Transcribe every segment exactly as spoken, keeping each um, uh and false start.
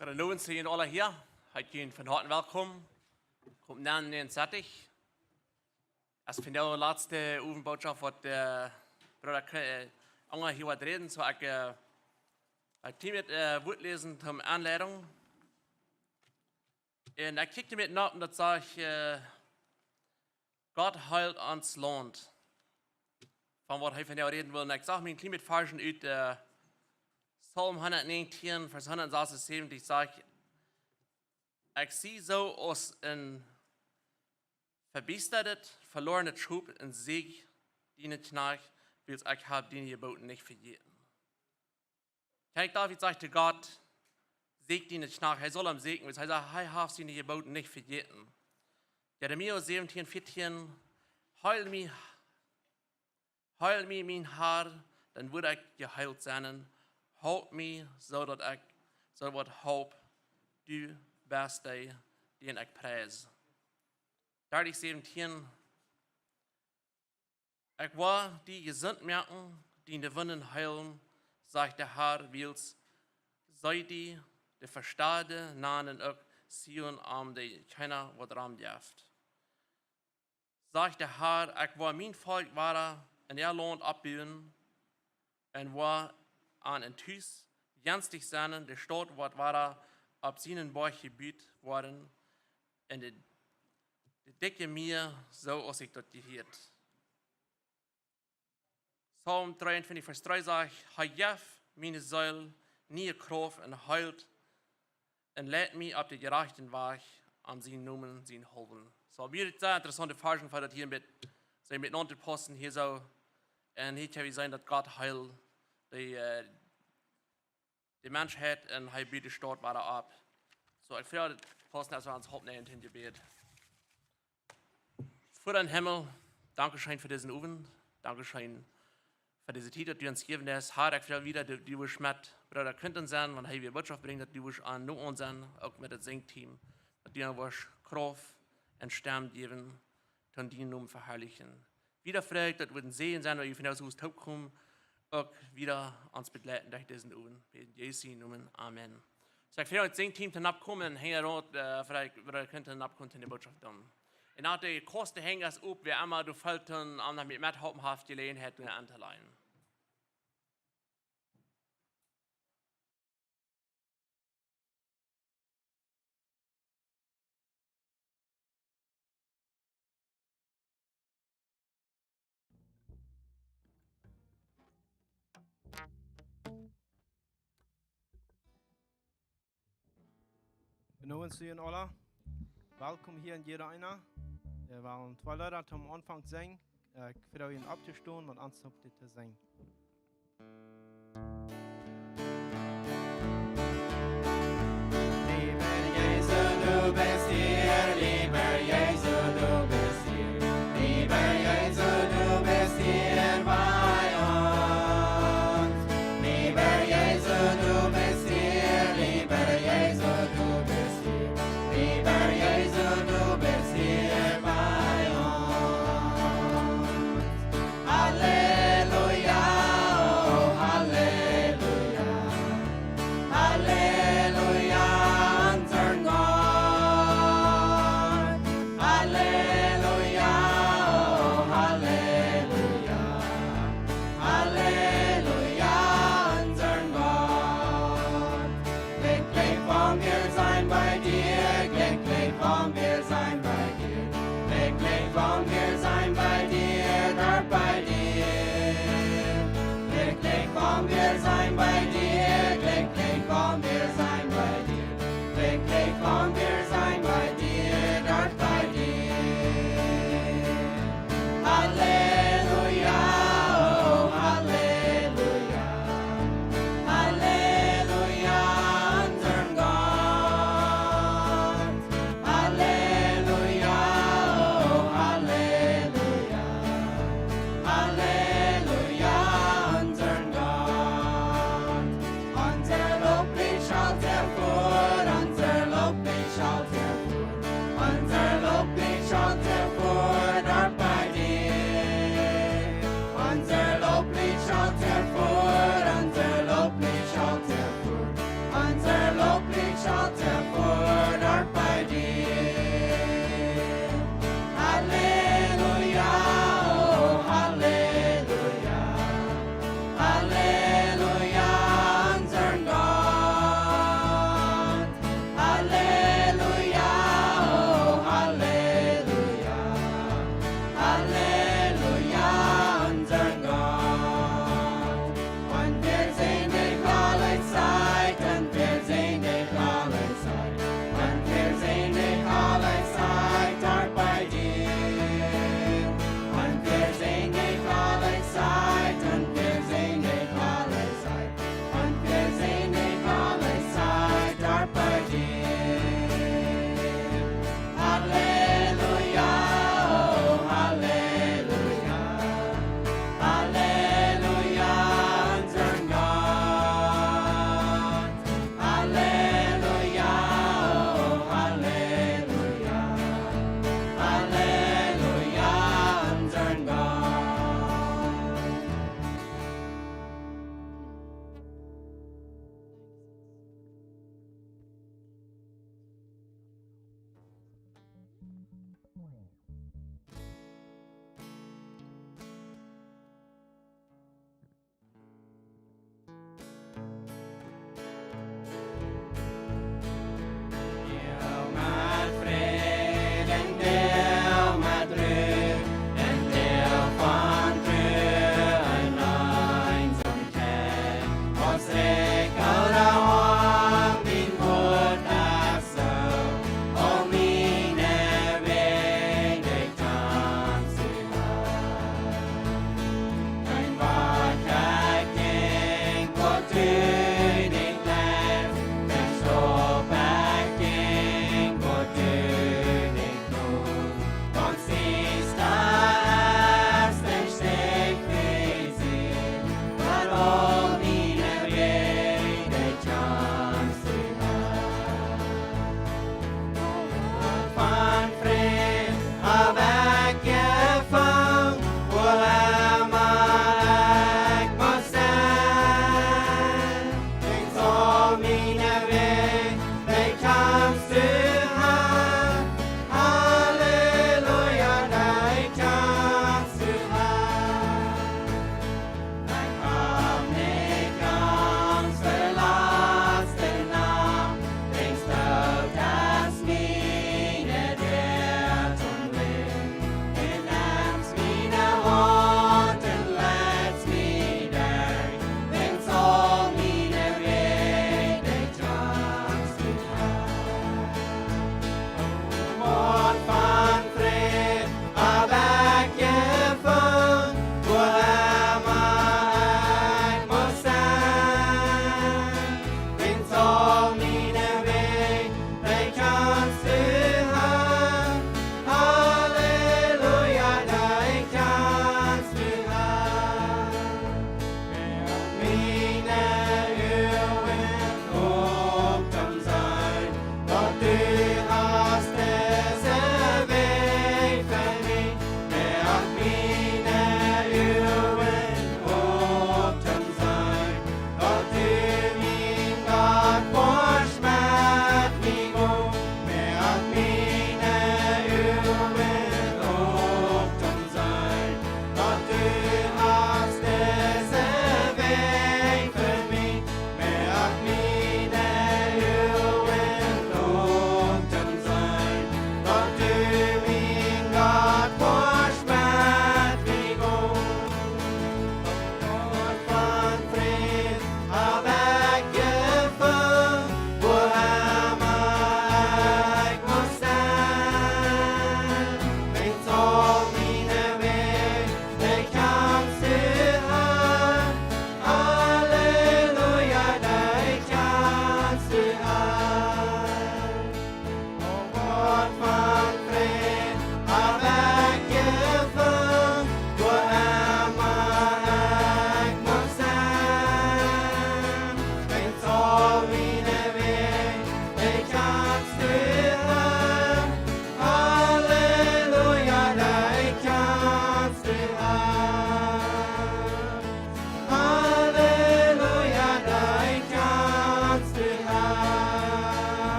Goodenowen to junt aula hia. Heet junt von Hoaten welkom. Kom nenn, nenn, sett junt. Aus von de latste Owentbootschoft waut, äh, Brooda Kre-, äh, Anger hia waut räden, soo ekj, äh, ekj deed met, äh, Wuat läsen toom Aunleidunk. Un ekj kjikj met no, un daut sajcht, äh, Gott heelt ons Launt. Von waut hee von junt räden well. Un ekj sach mie een kjlien bät Varschen ut, äh, Psalm hundatnäajentieen, Varsch hundatsasunsebentich, sajcht: Ekj sie soo aus een vebiestadet, veloarenet Schop un säkj dienen Kjnajcht, wiels ekj hab diene Jeboten nich vejäten. Kjennich David sajcht to Gott: Säkj dienen Kjnajcht. Hee saul am säkjen, wiels hee sajcht, hee haft siene Jeboten nich vejäten. Jeremia säwentieen, vieetieen: Heel mie, heel mie, mien Har, dan woa ekj jeheelt sennen. Halp mie, soo daut ekj, soo waut Help, du best dee, dän ekj pries. Dartich säwentieen: Ekj woa die jesunt moaken, diene Wunden heelen, sajcht de Har, wiels see die de Vestade nanen uk Zion aun de Kjeena waut Rom jeft. Sajcht de Har: Ekj woa mien Volkj wada en äa Launt oppbuen, un woa an een Tus jensich sennen, de Staut woat wada opp sienen Boajch jebut woaren, un de, de dikje Mia, soo aus sikj daut jehieet. Psalm dreeuntwintich, Varsch dree sajcht: Hee jeft miene Seel niee Krauft un heelt un leit mie opp dän jerajchten Wajch om sienen Nomen sienen haulwen. Soo, mie es daut sea interessaunt, de Varschen fa daut hia met, soo met aun to paussen hia soo. Un hia kjenn wie seenen daut Gott heelt de, äh, de Menschheit un hee but de Staut wada opp. Soo, ekj froag, daut paussen aus wie ons halpen en een Jebäd. Voda em Himmel, dankscheen fa disen Owent. Dankscheen fa dise Tiet, daut du ons jejäft hast. Har, ekj froag wada, daut du woascht met Brooda Quinton sennen, wan hee wada Bootschoft brinjt, daut du woascht aun no aun sennen, uk met daut Singteam, daut du woascht Krauft un Stemm jäwen, toom dienen Nomen veharlichen. Wada froag ekj, daut wie een Säajen sennen, wan wie von hia ut toopkomen, uk wada ons bejleiden derch disen Owent. En Jesu Nomen, amen. Soo, ekj froag daut Singteam toom noppkomen un hinjaraun, äh, froag ekj, Brooda Quinton noppkomen toom de Bootschoft doonen. Un aus de Kosten hinjen es op, wäa emma doa felt, toom met, met halpen haft, Jeläajenheit doa aun to lajen. Goodenowen to junt aula. Welkom hia en jieda eena. Wie wellen twee Leeda toom Aunfank sinjen. Äh, ekj froag junt opptostonen, met ons toop dit to sinjen. Lieber Jesus, du bist hier, lieber Jesus, du bist hier, lieber Jesus, du bist hier bei uns. Lieber Jesus, du bist hier, lieber Jesus, du bist hier, lieber Jesus, du bist hier bei uns. Halleluja, oh,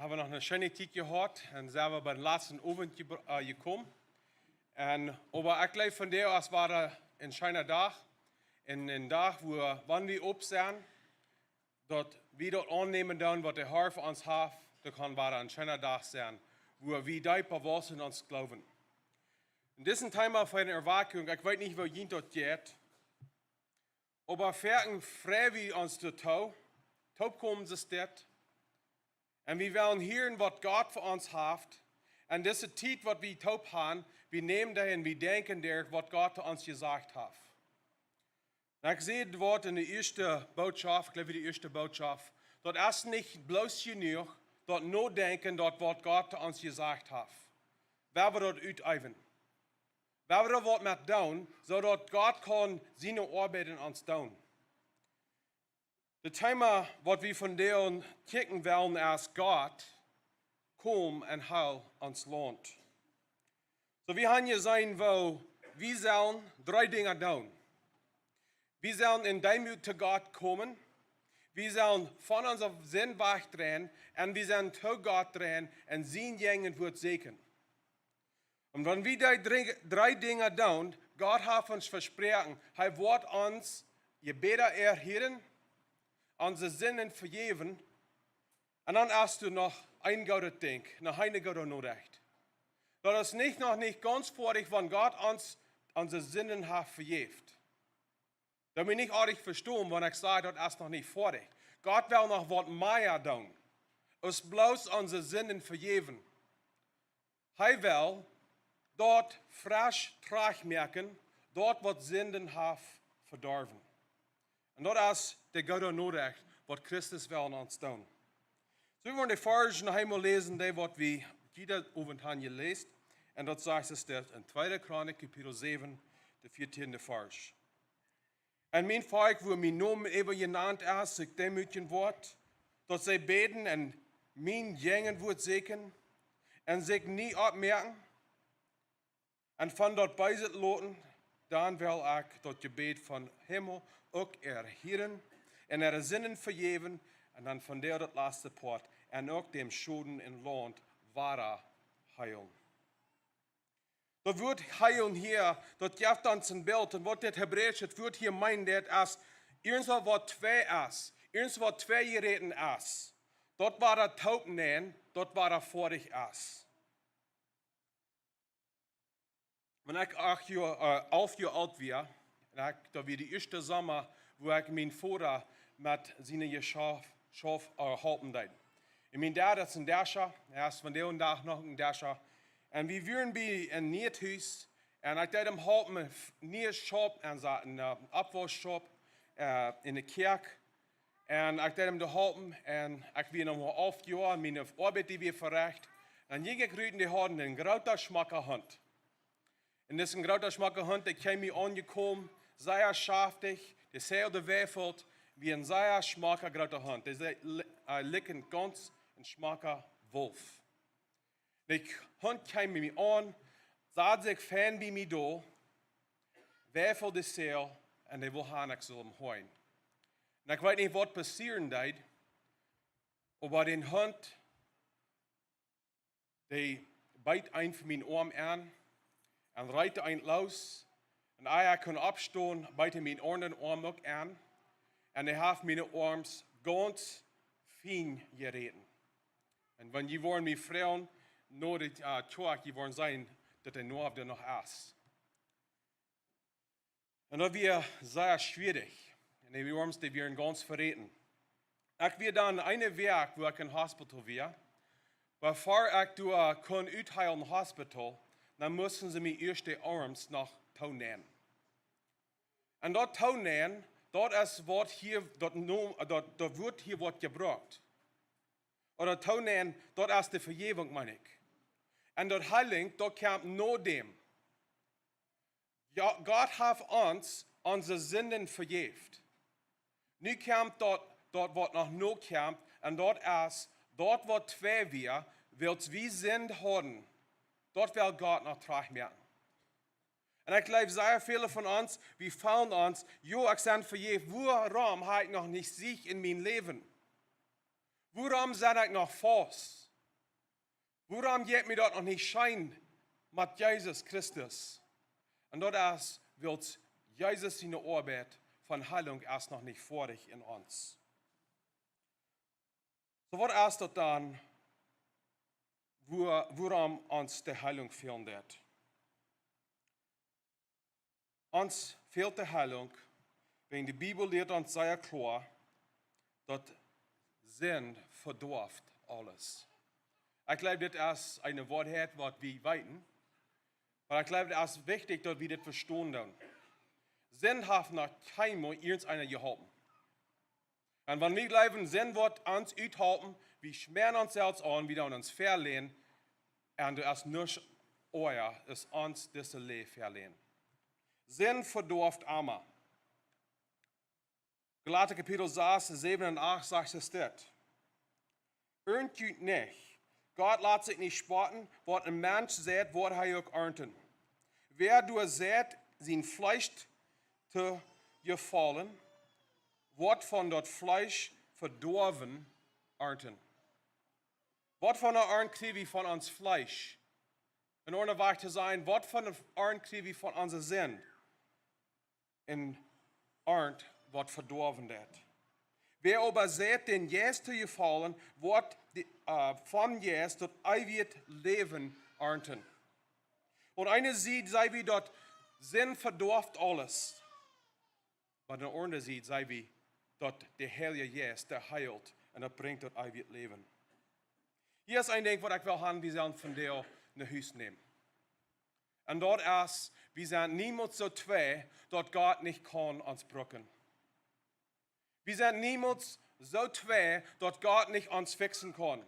Haben noch eene scheene Tiet jehaut un sent wie biem latsten Owent jebr- äh, jekomen. Un, oba ekj jleew, vondoag es wada een scheena Dach. Un een Dach, wua, wan wie opp sent, daut wie daut aunnämen doonen, waut de Herr fa ons haft, daut kaun wada een scheena Dach sennen, wua wie deepa wausen en ons Gloowen. En dit Thema von Erweckung, ekj weet nich, woo junt daut jeit, oba foaken frei wie ons doatoo, toopkomen es dit. Un wie wellen hieren, waut Gott fa ons haft. Un dise Tiet, waut wie toop haben, wie nämen doa un wie denkjen doa, waut Gott to ons jesajcht haft. Un ekj säd daut en de ieeschte Bootschoft, ekj jleew, de ieeschte Bootschoft, daut es nich bloos jenuach, daut nodenkjen, daut waut Gott to ons jesajcht haft. Wie haben daut uteewen. Wie haben doa waut met doonen, soo daut Gott kaun siene Oabeit en ons doonen. De Thema, waut wie vondoag kjikjen wellen, es: Gott, komm un heil ons Launt. Soo, wie haben jeseenen, woo wie sellen dree Dinja doonen. Wie sellen en Deemoot to Gott komen, wie sellen von onse Sind wajchdreien un wie sellen to Gott dreien un sien Jäajenwuat sieekjen. Un wan wie dee dree, dree Dinja doonen, Gott haft ons vesproaken, hee woat ons Jebäda erhieren, onse Sinden vejäwen, un dan es doa noch een goodet Dinkj, noch eene goode Norecht. Daut es nich, noch nich gaunz foadich, wan Gott ons onse Sinden haft vejäft. Daut mie nich oajch vestonen, wan ekj saj, daut es noch nich foadich. Gott well noch waut mea doonen aus bloos onse Sinden vejäwen. Hee well daut fresch trajchtmoaken, daut waut Sinden haft vedorwen. Un daut es de goode Norecht, waut Christus well aun ons doonen. Soo, wie woaren de Varsch noch eemol läsen, dee waut wie jieda Owent haben jeläst. Un daut sajcht et dit en Tweede Chronik, Kapitel säwen, de vieetieende Varsch. Un mien Volkj, wua mien Nomen äwa jenant es, sikj deemootjen woat, daut see bäden un mien Jäajenwuat sieekjen un sikj nie oppmoaken un von daut Beeset loten, dan well ekj daut Jebäd vom Himmel uk erhieren un äare Sinden vejäwen, un dan von doa daut latste Poat, un uk dän Schoden em Launt wada heelen. Daut Wuat heelen hia, daut jeft ons een Bilt. Un waut dit hebräische Wuat hia meent, daut es irjentwaut, waut twei es, irjentwaut twei jeräten es. Daut waut doa toop nämen, daut waut doa foadich es. Wan ekj acht Joa, äh, alf Joa oolt wia, un ekj, daut wia de ieeschte Somma, wua ekj mienen Voda met siene Jeschauf, Schauf, äh, halpen deed. Un mien Dad, daut es een Drescha, hee es vondoag dän Dach noch een Drescha. Un wie wieren bie een nieet Hus, un ekj deed am halpen, een f-, nieet Schauf aunsaten, äh, Aufwausschauf, äh, en de Kjoakj. Un ekj deed am doa halpen, un ekj wia noch mau alf Joa, un miene Oabeit, dee wia verecht. Un dan jinkj ekj rut un dee hauden een grooten, schmocken Hunt. Un dit es een grooten, schmocken Hunt, dee kjeem mie aunjekomen, sea schaftich, dee Zäl, dee wäfelt, wia een sea schmocka grooten Hunt. Dee see-, li-, äh, likjt gaunz een schmocka Wolf. Dee Hunt kjeem mie aun, sad sikj fein bie mie dol, wäfeld de Zäl, un dee wull han, ekj sull am holen. Un ekj weet nich, waut passieren deed, oba dän Hunt, dee beet eenen von mienen Oarm aun, un reet eenen loos, un ea ekj kunn oppstonen, beet hee mienen aundren Oarm uk aun, un hee haft miene Oarms gaunz fien jeräten. Un wan jie woaren mie froagen, no de, äh, Kjoakj, jie woaren seenen, daut de Noaw doa noch es. Un daut wia sea schwierich. Un dee Oarms, dee wieren gaunz veräten. Ekj wia dan eene Wäakj, wua ekj em Hospital wia. Bevor ekj doa kunn utheilen em Hospital, dan musten see mie ieescht de Oarms noch toonämen. Un daut toonämen, daut es waut hia, daut no-, daut, daut Wuat hia woat jebrukt. Ooda toonämen, daut es de Vejäwunk, meen ekj. Un daut Heilunk, daut kjemt no däm. Jo, Gott haft ons onse Sinden vejäft. Nu kjemt daut, daut waut noch no kjemt, un daut es, daut waut twei wia, wiels wie Sind hauden, daut well Gott noch trajchtmoaken. Un ekj jleew, sea väle von ons, wie feelen ons, jo, ekj sie vejäft, wuarom hab ekj noch nich Sieg en mien Läwen? Wuarom sie ekj noch faust? Wuarom jeit mie daut noch nich scheen met Jesus Christus? Un daut es, wiels Jesus siene Oabeit von Heilunk es noch nich foadich en ons. Soo, waut es daut dan, wua-, wuarom ons de Heilunk fälen deit? Ons fält de Heilunk, wäajen de Bibel lieet ons sea kloa, daut Sind vedoaft aules. Ekj jleew, dit es eene Woarheit, waut wie weeten, oba ekj jleew, daut es wichtich, daut wie dit vestonen doonen. Sind haft noch kjeenmol irjent eena jeholpen. Un wan wie jleewen, Sind woat ons uthalpen, wie schmäaren ons selfst aun, wie doonen ons veläajnen, un doa es nuscht oaja aus ons dise Läaj veläajnen. Sind vedoaft emma. Galata Kapitel sas, säwen un acht sajcht et dit: Irjent junt nich. Gott lat sikj nich spotten, waut een Mensch seit, woat hee uk arnten. Wäa doa seit, sien Fleesch to jefaulen, woat von daut Fleesch Vedoawen arnten. Waut fa eene Arnt kjrie wie von ons Fleesch? En aundre Wieed to sajen, waut fa eene Arnt kjrie wie von onse Sind? Eene Arnt, waut vedoawen deit. Wäa oba seit, dän Jeist to jefaulen, woat de, äh, vom Jeist daut eewje Läwen arnten. Opp eene Sied saj wie, daut Sind vedoaft aules. Oba opp de aundre Sied saj wie, daut de Heilje Jeist, dee heelt un daut brinjt daut eewje Läwen. Hia es een Dinkj, waut ekj well haben, wie sellen vondoag no Hus nämen. Un daut es, wie sent niemols soo twei, daut Gott nich kaun ons brucken. Wie sent niemols soo twei, daut Gott nich ons fixen kaun.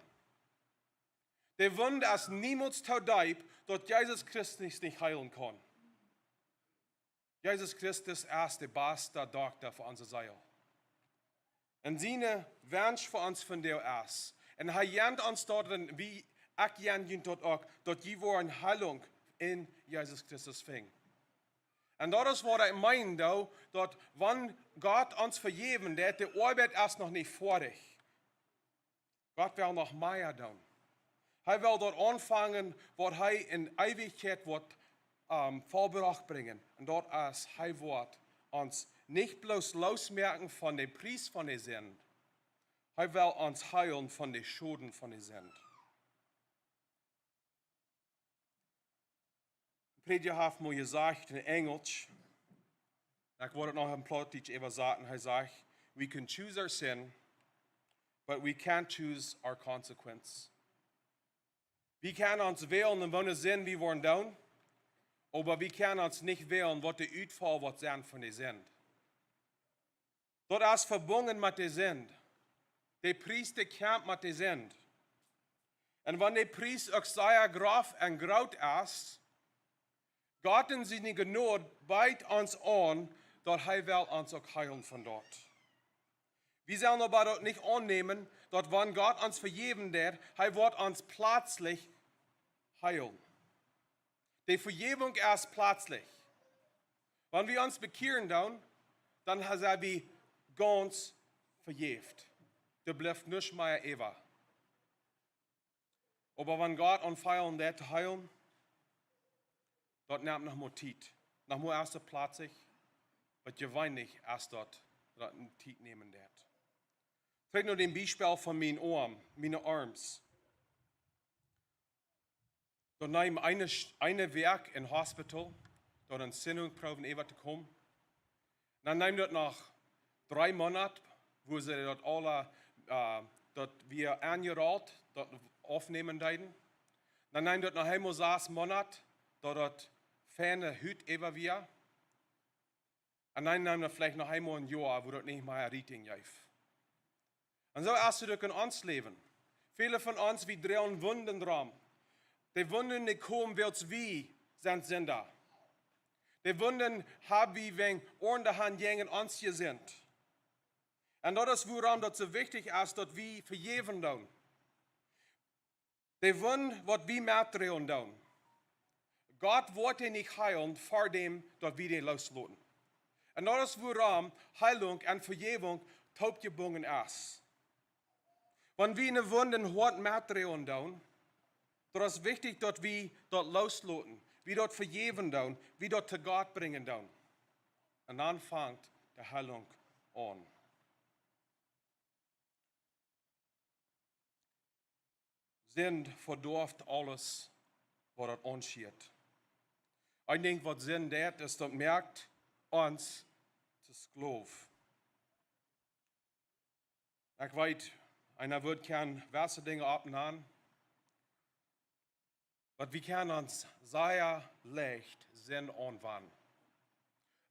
De Wund es niemols too deep, daut Jesus Christus nich heelen kaun. Jesus Christus es de baste Dokta fa onse Seel. Un sien Wunsch fa ons vondoag es, un hee jant ons daut, un wie, ekj jan junt daut uk, daut jie woaren Heilunk en Jesus Christus finjen. Un daut es, waut ekj meen, doa, daut wan Gott ons vejäwen deit, de Oabeit es noch nich foadich. Gott well noch mea doonen. Hee well daut aunfangen, waut hee en Eewichkjeit woat, ähm, vollbrocht brinjen. Un daut es, hee woat ons nich bloos loosmoaken von dän Pries von de Sind. Hee well ons heelen von de Schoden von de Sind. Prädja haft mol jesajcht en Enjelsch, ekj wull et noch en Plautdietsch äwasaten, hee sajcht: "We can choose our sin, but we can't choose our consequence." Wie kjennen ons wälen, en woone Sind wie woaren doonen, oba wie kjennen ons nich wälen, waut de Utfall woat sennen von de Sind. Daut es vebungen met de Sind. De Pries, dee kjemt met de Sind. Un wan de Pries uk sea groff un groot es, Gott en siene Jnod bieet ons aun, daut hee well ons uk heelen von daut. Wie sellen oba daut nich aunnämen, daut wan Gott ons vejäwen deit, hee woat ons plötzlich heelen. De Vejäwunk es plötzlich. Wan wie ons bekjieren doonen, dan sent wie gaunz vejäft. Doa blift nuscht mea äwa. Oba wan Gott aunfangen deit to heelen, daut nemt noch mol Tiet. Noch mol es et plötzlich, oba jeweenlich es daut, daut et Tiet nämen deit. Trigj no dän Biespel von mien Oarm, miene Arms. Daut neem eene, eene Wäakj em Hospital, daut Entzündung proowen äwa to komen. Dan neem daut noch dree Moonat, wua see daut aule, äh, daut wia aunjerollt, daut aufnämen deeden. Dan neem daut noch eemol sas Moonat, daut daut feine Hut äwa wia. Un dan neem daut veleicht noch eemol een Joa, wua daut nich mea Rieting jeef. Un soo es et uk en ons Läwen. Väle von ons, wie droagen Wunden rom. De Wunden, dee komen, wiels wie sent Sinda. De Wunden hab wie wäajen aundre han jäajen ons jesindicht. Un daut es wuarom daut soo wichtich es, daut wie vejäwen doonen. De Wund, waut wie metdroagen doonen, Gott woat dee nich heelen, ver däm daut wie dee loosloten. Un daut es wuarom Heilunk un Vejäwunk toopjebungen es. Wan wie eene Wund em Hoat metdroagen doonen, Daut es wichtich, daut wie daut loosloten, wie daut vejäwen doonen, wie daut to Gott brinjen doonen. Un dan fangt de Heilunk aun. Sind vedoaft aules, waut daut aunschieet. Ekj denkj, waut Sind deit, es, daut moakt ons to Skloow. Ekj weet, eena wudd kjennen wesse Dinja oppnämen, oba wie kjennen ons sea leicht Sind aunwanen.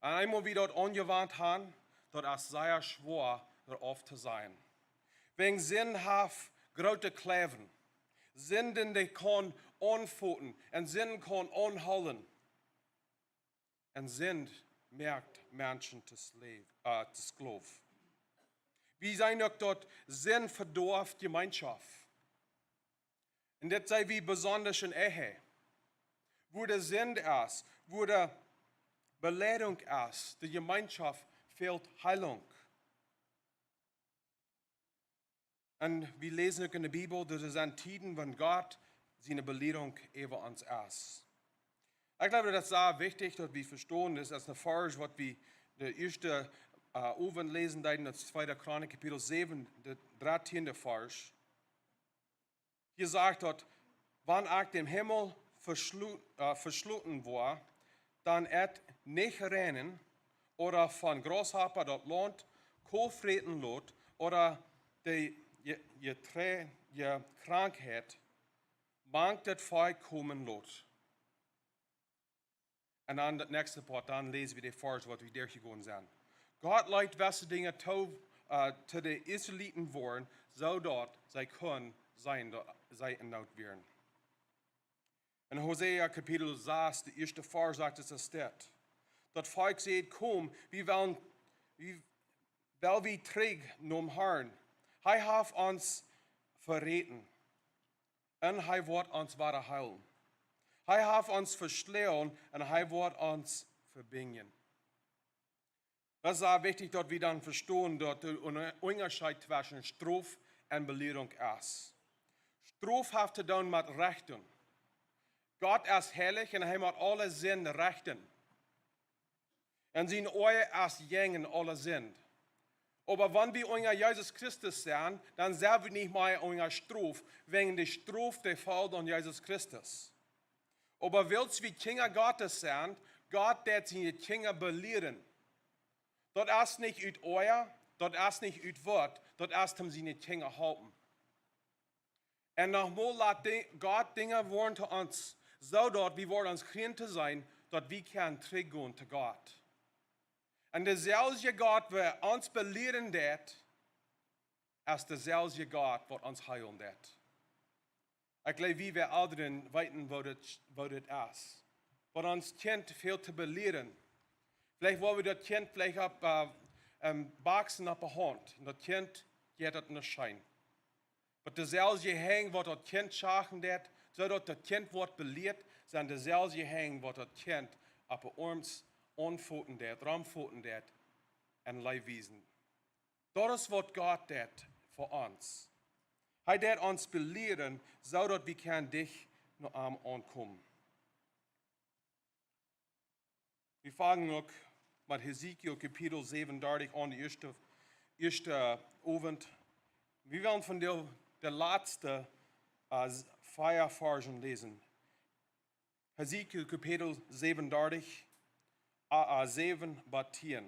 Un eemol wie daut aunjewant haben, daut es sea schwoa, daut auf to sajen. Wäajen Sind haft groote Kjleewen. Sind, dee kaun aunfoten un Sind kaun aunhoolen. Un Sind moakt Menschen to Skloow, äh, to Skloow. Wie seenen uk, daut Sind vedoaft Jemeenschoft. Un dit seenen wie besonda en Ehe. Wua de Sind es, wua de Beleidunk es, de Jemeenschoft, fält Heilunk. Un wie läsen uk en de Bibel, daut et sent Tieden, wan Gott siene Beleidunk äwa ons es. Ekj jleew, daut es sea wichtich, daut wie vestonen, daut es een Varsch, waut wie de ieeschte, äh, Owent läsen deeden, daut es tweede Chronik, Kapitel säwen, de dartieende Varsch. Hia sajcht daut, wan ekj dän Himmel veschlo-, äh, veschloten woa, dan et nich räajnen, ooda von Grashoppa daut Launt Kol fräten lot, ooda de Je-, Jeträaje Krankheit mank daut Volkj komen lot. Un dan daut näakjste Poat, dan läsen wie dän Varsch, waut wie derchjegonen sent. Gott leet wesse Dinja too, äh, to de Israeliten woaren, soo daut see kunnen seenen, daut see en Noot wieren. En Hosea Kapitel sas, de ieeschte Varsch, sajcht et, es dit. Daut Volkj säd: "Komm, wie wellen, wie, well wie trigj nom Harn. Hee haft ons veräten un hee woat ons wada heelen. Hee haft ons veschlonen un hee woat ons vebinjen." Daut es sea wichtich, daut wie dan vestonen, daut doa een Unjascheet tweschen Strof un Beleidunk es. Strof haft to doonen met Rechten. Gott es heilich un hee mott aule Sind rechten. Un sien Oaja es jäajen aule Sind. Oba wan wie unja Jesus Christus sent, dan sent wie nich mea unja Strof, wäajen de Strof, dee felt aun Jesus Christus. Oba wiels wie Kjinja Gottes sent, Gott deit siene Kjinja belieren. Daut es nich ut Oaja, daut es nich ut Wort, daut es om siene Kjinja halpen. Un noch mol lat Di-, Gott Dinja woaren to ons, soo daut wie woaren ons kjrieen to seenen, daut wie kjennen trigjgonen to Gott. Un deeselwje Gott, waut ons belieren deit, es deeselwje Gott, waut ons heelen deit. Ekj jleew, wie, wie Elren weeten, woo dit, woo dit es. Wan ons Kjint fält to belieren. Veleicht woa wie daut Kjint veleicht opp, äh, ähm, boxen opp de Haunt. Un daut Kjint jeit daut nich scheen. Oba deeselwje Henj, waut daut Kjint schachen deit, soo daut daut Kjint woat belieet, sent deeselwje Henj, waut daut Kjint opp de Oarms aunfoten deit, romfoten deit un Leew wiesen. Daut es, waut Gott deit fa ons. Hee deit ons belieren, soo daut wie kjennen dicht no am aunkomen. Wie fangen uk met Hesekiel Kapitel säwenundartich aun, de ieeschte, ieeschte Owent. Wie wellen von de, de latste, äh, vea Varschen läsen. Hesekiel Kapitel säwenundartich, a, a, säwen bat tieen.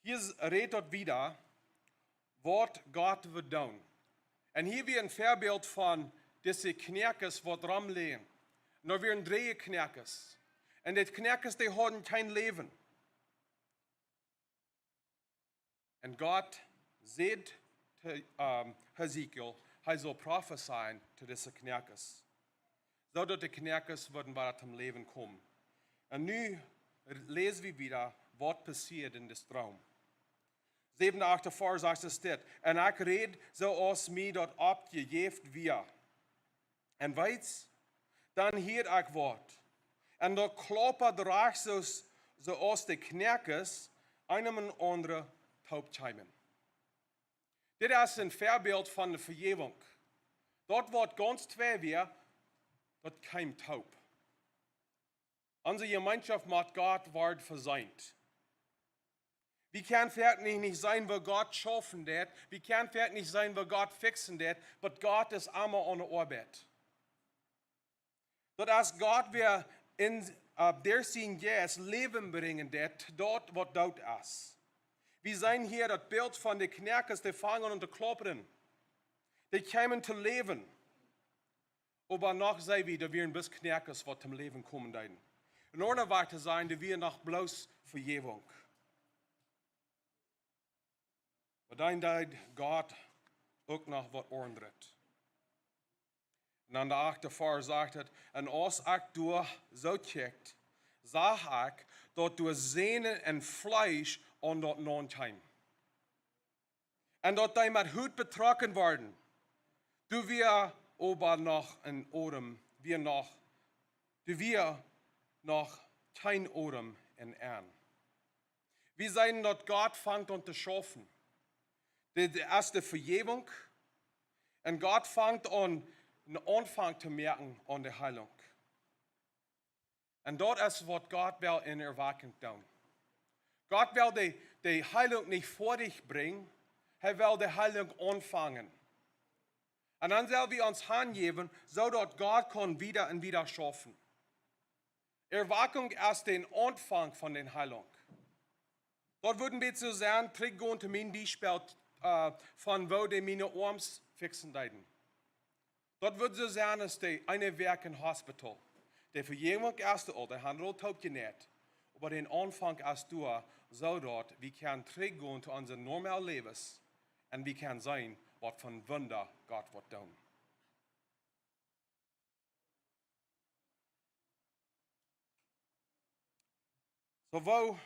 Hia s-, rät daut wieda, waut Gott woat doonen. Un hia wia een Väabilt von dise Kjnäakes, waut romläajen. Un doa wieren dree Kjnäakes. Un dee Kjnäakes, dee hauden kjeen Läwen. Un Gott säd to, ähm, Hesekiel, hee saul profezeien to dise Kjnäakes, soo daut de Kjnäakes wudden wada toom Läwen komen. Un nu läs wie wieda, waut passieed en dän Droom. Säwen, acht, sajcht et dit: "Un ekj räd soo aus mie daut oppjejäft wia. Un weetst, dan hieed ekj waut. Un daut klaupad rajcht soo, soo aus de Kjnäakes eena dän aundren toop kjeemen." Dit es een Väabilt von de Vejäwunk. Daut waut gaunz twei wia, Daut kjemt toop. Onse Jemeenschoft met Gott woat vesieekjt. Wie kjennen werkjlich nich seenen, woo Gott schaufen deit. Wie kjennen werkjlich nich seenen, woo Gott fixen deit. Oba Gott es emma aun de Oabeit. Daut es Gott, wäa en, äh, derch sienen Jeist Läwen brinjen deit, daut waut doot es. Wie seenen hia daut Bilt von de Kjnoakes, dee fangen aun to klappren. Dee kjeemen to läwen. Oba noch seenen wie, daut wieren bloos Kjnoakes, waut toom Läwen komen deeden. En Ordnunk to sennen, daut wia noch bloos Vejäwunk. Oba dan deed Gott uk noch waut aundret. Un aun de achte Varsch sajcht et: "Un aus ekj doa soo kjikjt, sach ekj, daut doa Sänen un Fleesch aun daut Noont kjeem. Un daut dee met Hut betrocken worden. Doa wia oba noch een Odem, wia noch, doa wia noch kjeen Odem en an." Wie seenen, daut Gott fangt aun to schaufen. Dit es de Vejäwunk. Un Gott fangt aun, een Aunfank to moaken aun de Heilunk. Un daut es, waut Gott well en Erwakjunk doonen. Gott well de, de Heilunk nich foadich brinjen, hee well de Heilunk aunfangen. Un dan sell wie ons hanjäwen, soo daut Gott kaun wieda un wieda schaufen. Erwakjunk es de Aunfank von de Heilunk. Daut wudd een bät soo sennen, trigjgonen to mien Biespel, äh, von woo dee miene Oarms fixen deeden. Daut wudd soo sennen aus dee eene Wäakj em Hospital. De Vejäwunk es doa aul, dee haben aul toop jeneit. Oba de Aunfank es doa, soo daut wie kjennen trigjgonen to onse normale Läwes un wie kjennen seenen, waut fa Wunda Gott woat doonen. Soo, woo,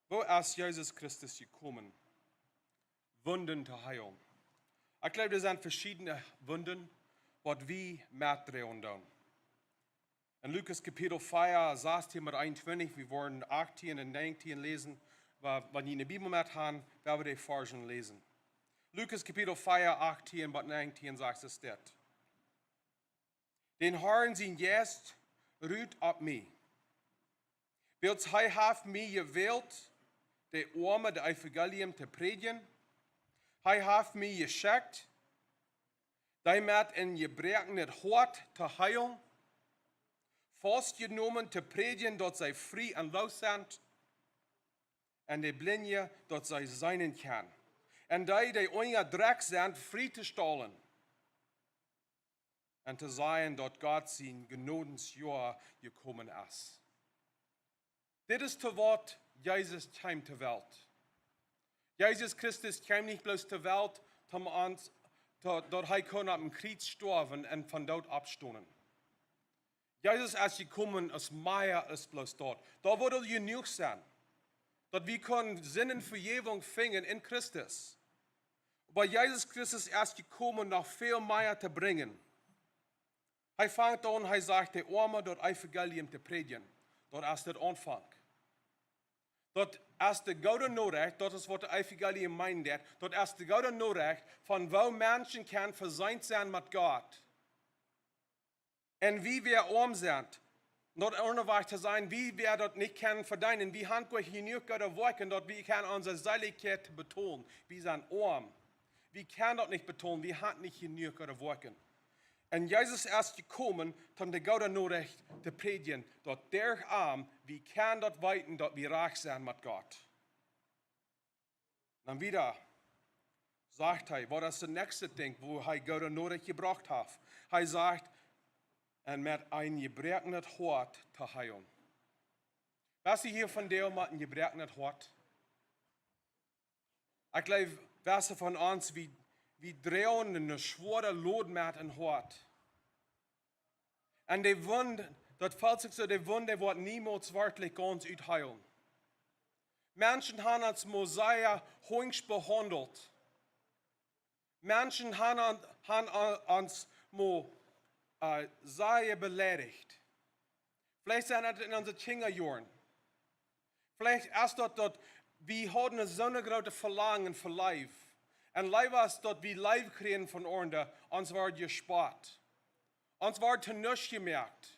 woo es Jesus Christus jekomen, Wunden to heelen? Ekj jleew, doa sent veschiedne Wunden, waut wie metdroagen doonen. En Lukas Kapitel vea, sastieen bat eenuntwintich, wie woaren achtieen un näajentieen läsen, oba wan jie de Bibel met haben, woa wie de Varschen läsen. Lukas Kapitel vea, achtieen bat näajentieen sajcht et dit: "Dän Herrn sien Jeist rut opp mie. Wiels hee haft mie jewält, de Oame daut Evangelium to prädjen. Hee haft mie jeschekjt, dee met een jebroaknet Hoat to heelen, faustjenomen to prädjen, daut see frie un loos sent, un de Blinje, daut see seenen kjennen, un dee, dee unjadrekjt sent, frie to stalen, un to sajen, daut Gott sien Jnodensjoa jekomen es." Dit es to waut Jesus kjeem to Welt. Jesus Christus kjeem nich bloos to Welt, om ons, to, daut hee kunn opp een Kjriez stoawen un vom Doot oppstonen. Jesus es jekomen aus mea aus bloos daut. Daut wudd aul jenuach sennen, daut wie kjennen Sindenvejäwunk finjen en Christus. Oba Jesus Christus es jekomen, noch väl mea to brinjen. Hee fangt aun, hee sajcht, de Oame daut Evangelium to prädjen. Daut es de Aunfank. Daut es de goode Norecht, daut es waut de Evangelium meent, daut es de goode Norecht von woo Menschen kjennen vesient sennen met Gott. Un wie, wäa oam sent, daut onen Wajch to sennen, wie, wäa daut nich kjennen vedeenen, wie haben nich jenuach goode Woakjen, daut wie kjennen onse Seelichkjeit betolen. Wie sent oam. Wie kjennen daut nich betolen, wie haben nich jenuach goode Woakjen. Un Jesus es jekomen, om de goode Norecht to prädjen, daut derch am wie kjennen daut weeten, daut wie rajcht sent met Gott. Dan wieda sajcht hee, waut es daut näakjste Dinkj, woo hee goode Norecht jebrocht haft? Hee sajcht, un met een jebroaknet Hoat to heelen. Wea es hia vondoag met een jebroaknet Hoat? Ekj jleew, wea von ons, wie, wie droagen eene schwoare Load met een Hoat. Un de Wund, daut felt sikj soo, de Wund, dee woat niemols werkjlich gaunz utheelen. Menschen haben ons mol sea hunjsch behaundelt. Menschen haben, haben ons mol, äh, sea beleidicht. Veleicht sent et en onse Kjinjajoaren. Veleicht es daut, daut wie hauden soon grootet Velangen fa Leew. Un Leew es daut wie Leew kjrieen von aundre, ons wort jespott. Ons wort to nuscht jemoakt.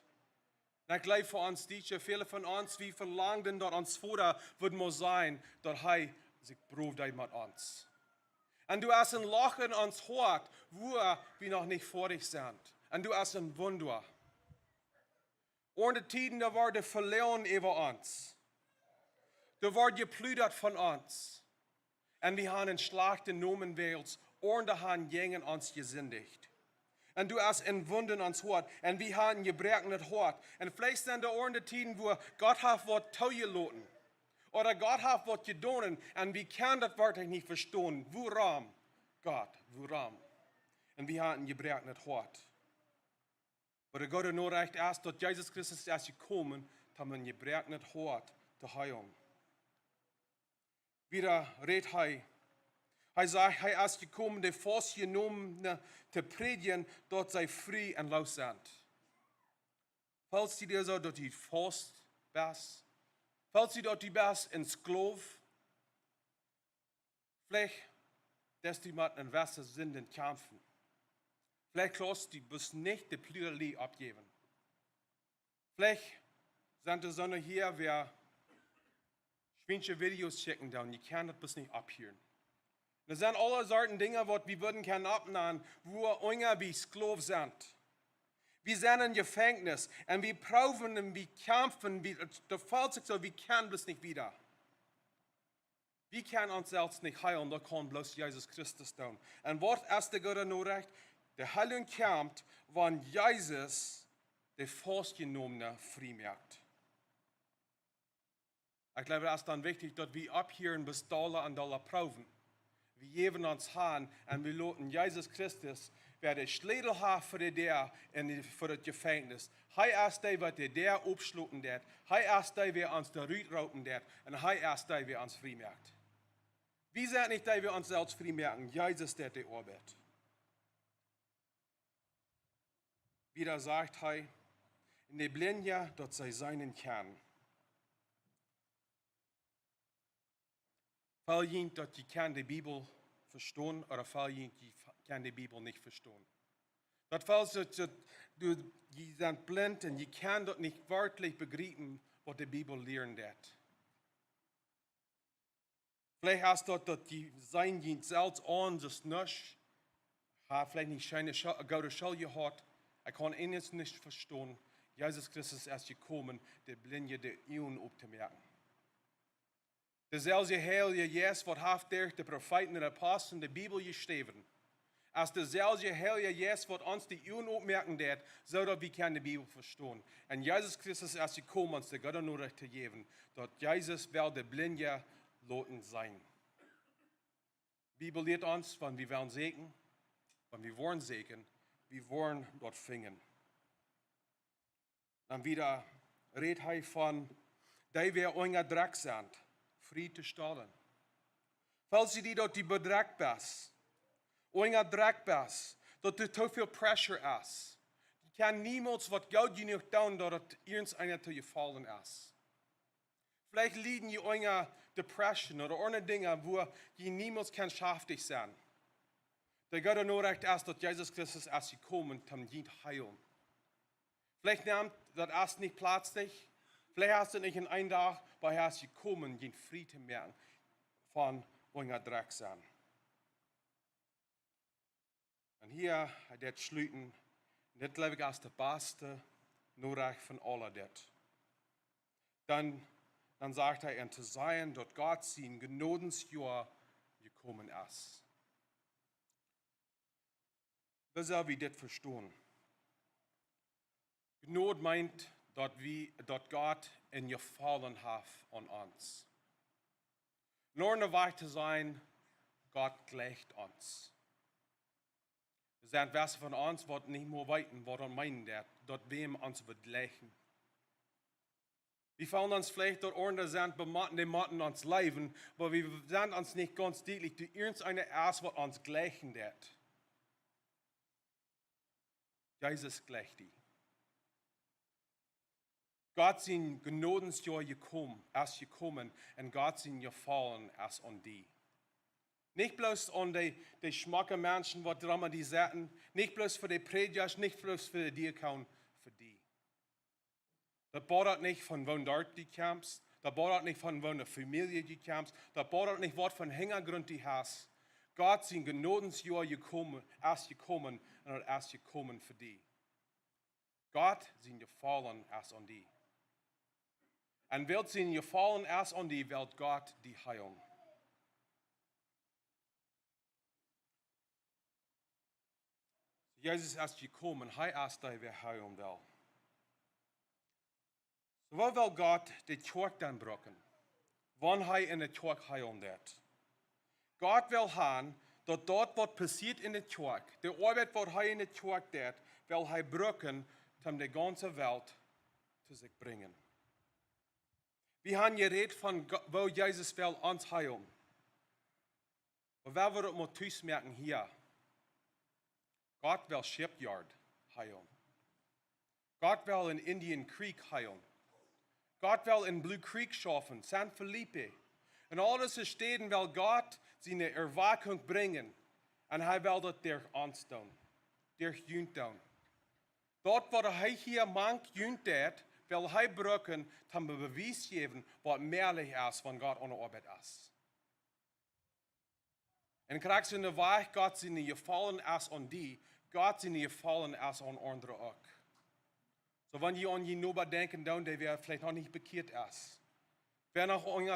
Un ekj jleew fa ons Dietsche, väle von ons, wie velangden daut ons Voda wudd mol sennen, daut hee sikj proowd deed met ons. Un doa es een Loch en ons Hoat, wua wie noch nich foadich sent. Un doa es een Wunda. Oare Tieden, doa worden Veloagen äwa ons. Doa wort jepludat von ons. Un wie haben een schlajchten Nomen, wiels oare haben jäajen ons jesindicht. Un doa es een Wunda en ons Hoat. Un wie haben jebroaknet Hoat. Un veleicht sent doa oare Tieden, wua Gott haft waut toojeloten. Ooda Gott haft waut jedonen. Un wie kjennen daut werkjlich nich vestonen. Wuarom, Gott, wuarom? Un wie haben jebroaknet Hoat. Oba de goode Norecht es, daut Jesus Christus es jekomen, om een jebroaknet Hoat to heelen. Wieda rät hee, hee sajcht, hee es jekomen, de Faustjenomne to prädjen, daut see frie un loos sent. Feelst du die soo, daut du faust best? Feelst du, daut du best een Skloow? Veleicht deist du met eene jewesse Sind kjamfen. Veleicht kaust du bloos nich de Plüralie oppjäwen. Veleicht sent doa soone hia, waut schwiensche Videos schekjen doonen, dee kjennen daut bloos nich opphieren. Doa sent aule Sorten Dinja, waut wie wudden kjennen oppnämen, wua wie Skloow sent. Wie sent em Jefenkjnis un wie proowen un wie kjamfen, wie, daut felt sikj soo, wie kjennen bloos nich wieda. Wie kjennen ons selfst nich heelen, daut kaun bloos Jesus Christus doonen. Un waut es de goode Norecht? De Heilunk kjemt, wan Jesus de Faustjenomne frie moakt. Ekj jleew, daut es dan wichtich, daut wie opphieren, bloos dolla un dolla proowen. Wie jäwen ons han un wie loten Jesus Christus, wäa de Schlätel haft fa de Däa un fa daut Jefenkjnis. Hee es dee, waut de Däa oppschloten deit. Hee es dee, waut ons doa rutroopen deit. Un hee es dee, waut ons frie moakt. Wie sent nich dee, waut ons selfst frie moaken. Jesus deit de Oabeit. Wieda sajcht hee, un de Blinje, daut see seenen kjennen. Väl Jent, daut jie kjennen de Bibel vestonen, ooda väl Jent, jie kjennen de Bibel nich vestonen. Daut fält soo, daut du, jie sent blint un jie kjennen daut nich werkjlich bejriepen, waut de Bibel lieren deit. Veleicht es daut, daut jie seenen junt selfst aun, daut es nuscht. Ha veleicht nich scheene Scho-, goode School jehaut. Ekj kaun eent nich vestonen. Jesus Christus es jekomen, de Blinje de Uagen optomoaken. Deselwje Heilje Jeist, waut haft derch de Profeeten un Aposteln de Bibel jeschräwen, es deselwje Heilje Jeist, waut ons de Uagen opmoaken deit, soo daut wie kjennen de Bibel vestonen. Un Jesus Christus es jekomen, ons de goode Norecht to jäwen, daut Jesus well de Blinje loten seenen. Bibel lieet ons, wan wie wellen säkjen, wan wie woaren säkjen, wie woaren daut finjen. Dan wieda rät hee von dee, waut unja Drock sent, frie to stalen. Feelst du die, daut du bedrekjt best, unja Drock best, daut doa too väl pressure es? Jie kjennen niemols waut goot jenuach doonen, daut daut irjent eena to jefaulen es. Veleicht lieden jie unja Depression ooda aundre Dinja, wua jie niemols kjennen schaftich sennen. De goode Norecht es, daut Jesus Christus es jekomen, om junt to heelen. Veleicht nemt daut es nich pletslich, veleicht es daut nich en een Dach, oba hee es jekomen, junt frie to moaken von unja Drock sennen. Un hia, hee deit schluten, dit jleew ekj es de baste Norecht von aule dit. Dan, dan sajcht hee, un to sajen, daut Gott sien Jnodensjoa jekomen es. Woo sell wie dit vestonen? Jnod meent, daut wie, daut Gott een Jefaulen haft aun ons. Nor een Wajch to sajen, Gott jleicht ons. Doa sent wesse von ons, waut nich mea weeten, waut daut meenen deit, daut wäm ons woat jleichen. Wie feelen ons veleicht, daut aundre sent bemotten, dee motten ons leewen, oba wie sent ons nich gaunz dietlich, daut irjent eena es, waut ons jleichen deit. Jesus jleicht die. Gott sien Jnodensjoa jekomen, es jekomen, un Gott sien Jefaulen es aun die. Nich bloos aun de, de schmocke Menschen, waut rom die sitten, nich bloos fa de Prädjasch, nich bloos fa de Diakon, fa die. Daut bediet nich, von woon Doot du kjemst, daut bediet nich, von woone Famielje du kjemst, daut bediet nich, waut fa Hinjagrunt du hast. Gott sien Jnodensjoa jekomen, es jekomen un daut es jekomen fa die. Gott sien Jefaulen es aun die. Un wiels sien Jefaulen es aun die, well Gott die heelen. Jesus es jekomen, hee es dee, waut heelen well. Soo, woo well Gott de Kjoakj dan brucken, wan hee enne Kjoakj heelen deit? Gott well han, daut daut, waut passieet enne Kjoakj, de Oabeit, waut hee enne Kjoakj deit, well hee brucken, om de gaunze Welt to sikj brinjen. Wie haben jerät von Go-, woo Jesus well ons heelen. Oba wie wellen daut mol tus moaken hia. Gott well Shipyard heelen. Gott well en Indian Creek heelen. Gott well en Blue Creek schaufen, San Felipe. Un aul dise Städen well Gott siene Erwakjunk brinjen. Un hee well daut derch ons doonen. Derch junt doonen. Daut, waut hee hia mank junt deit, well hee brucken, om Bewies jäwen, waut mäajlich es, wan Gott aune Oabeit es. Un krakjt soo de Wajch, Gott siene Jefaulen es aun die, Gott siene Jefaulen es aun aundre uk. Soo, wan jie aun jun Noba denkjen doonen, dee wäa veleicht noch nich bekjieet es. Wäa noch een,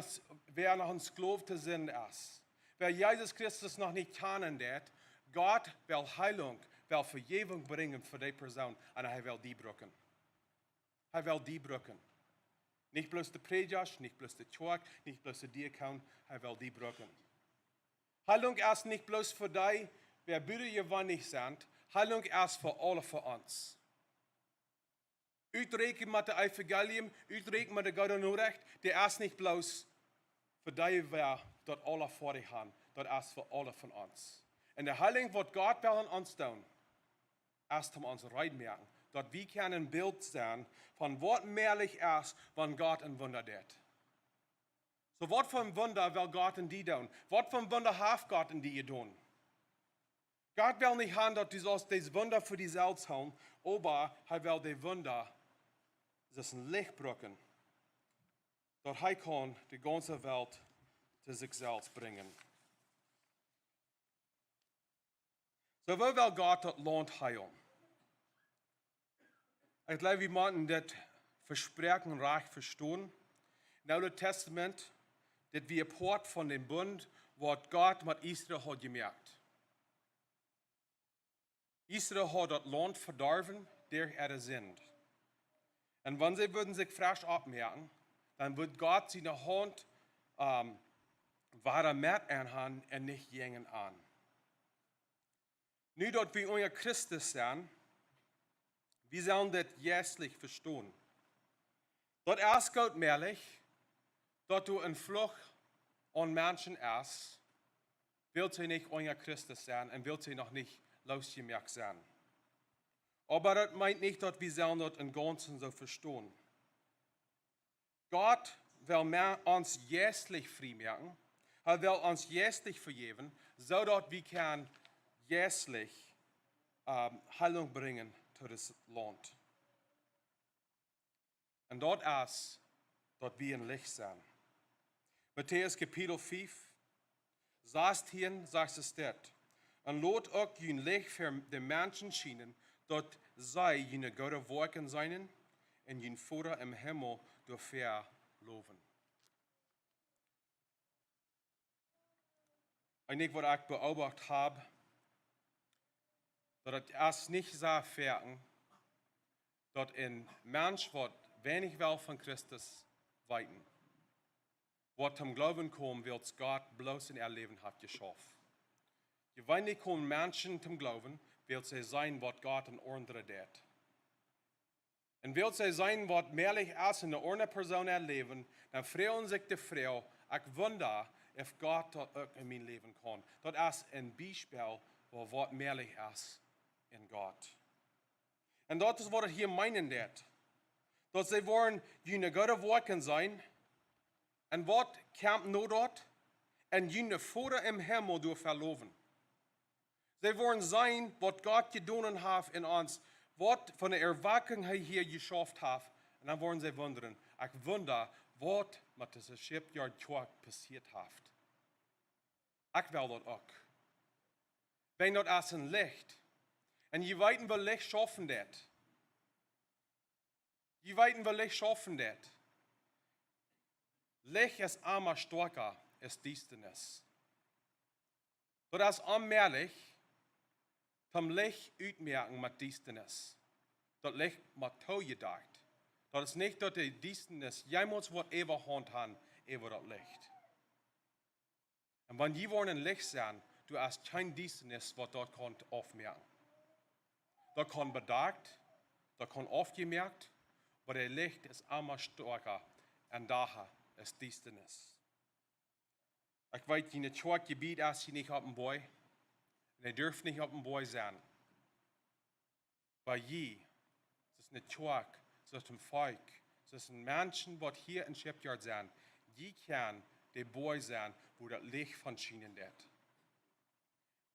wäa noch een Sklow to Sind es. Wäa Jesus Christus noch nich kjanen deit, Gott well Heilunk, well Vejäwunk brinjen fa dee Persoon un hee well die brucken. Hee well die brucken. Nich bloos de Prädjasch, nich bloos de Kjoakj, nich bloos de Diakon, hee well die brucken. Heilunk es nich bloos fa dee, waut bäta jewant sent. Heilunk es fa aule, fa ons. Utrieekjen met daut Evangelium, utrieekjen met de goode Norecht, dee es nich bloos fa dee, waut daut aule fa sikj haben, daut es fa aule von ons. Un de Heilunk, waut Gott well aun ons doonen, es om ons rein moaken, daut wie kjennen een Bilt seenen von waut mäajlich es, wan Gott een Wunda deit. Soo, waut fa een Wunda well Gott en die doonen? Waut fa een Wunda haft Gott en die jedonen? Gott well nich han, daut du saust daut Wunda fa die selfst hoolen, oba hee well daut Wunda aus een Licht brucken, daut hee kaun de gaunze Welt to sikj selfst brinjen. Soo, woo well Gott daut Launt heelen? Ekj jleew, wie motten daut Vespräakjen rajcht vestonen. Em Oolen Tastament, daut wia Poat von dän Bunt, waut Gott met Israel haud jemoakt. Israel haud daut Launt vedorwen derch äare Sind. Un wan see wudden sikj fresch oppmoaken, dan wudd Gott siene Haunt, ähm, wada met an haben un nich jäajen an. Nu daut wie unja Christus sent, wie sellen dit jeistlich vestonen. Daut es goot mäajlich, daut doa een Fluch aun Menschen es, wiels see nich unja Christus sent un wiels see noch nich loosjemoakt sent. Oba daut meent nich, daut wie sellen daut em Gaunzen soo vestonen. Gott well mea ons jeistlich frie moaken. Hee well ons jeistlich vejäwen, soo daut wie kjennen jeistlich, ähm, Heilunk brinjen to daut Launt. Un daut es, daut wie een Licht sent. Matäus Kapitel fiew, sastieen sajcht et dit: "Un lot uk jun Licht ver de Menschen schienen, daut see june goode Woakjen seenen un jun Voda em Himmel doafäa lowen." Een Dinkj, waut ekj beoobacht hab, daut et es nich soo foaken, daut een Mensch, waut weinich well von Christus weeten, woat toom Gloowen komen, wiels Gott bloos en äa Läwen haft jeschauft. Jeweenlich komen Menschen toom Gloowen, wiels see seenen, waut Gott en aundre deit. Un wiels see seenen, waut mäajlich es en eene aundre Persoon äa Läwen, dan froagen see sikj de Froag: "Ekj wunda, auf Gott daut uk en mien Läwen kaun." Daut es een Biespel, woo waut mäajlich es en Gott. Un daut es, waut et hia meenen deit. Daut see woaren june goode Woakjen seenen. Un waut kjemt no daut? un june Voda em Himmel doa velowen. See woaren seenen, waut Gott jedonen haft en ons, waut fa eene Erweckung hee hia jeschauft haft. Un dan woaren see wundren: "Ekj wunda, waut met dise Shipyard Kjoakj passieet haft." Ekj well daut uk. Wiels daut es een Licht. Un jie weeten, woo Licht schaufen deit. Jie weeten, woo Licht schaufen deit. Licht es emma stoakja aus Diestanis. Daut es onmäajlich, daut Licht utmoaken met Diestanis. Daut Licht mott toojedakjt. Daut es nich, daut de Diestanis jemols woat Äwahaunt haben äwa daut Licht. Un wan jie woaren een Licht sennen, doa es kjeen Diestanis, waut daut kaun aufmoaken. Daut kaun bedakjt, daut kaun aufjemoakt, oba daut Licht es emma stoakja un doa es Diestanis. Ekj weet, june Kjoakj jebät es hia nich opp een Boajch. Un hee darf nich opp een Boajch sennen. Oba jie, soo aus eene Kjoakj, soo aus een Volkj, soo aus Menschen, waut hia en Shipyard sent, jie kjennen de Boajch sennen, wua daut Licht von schienen deit.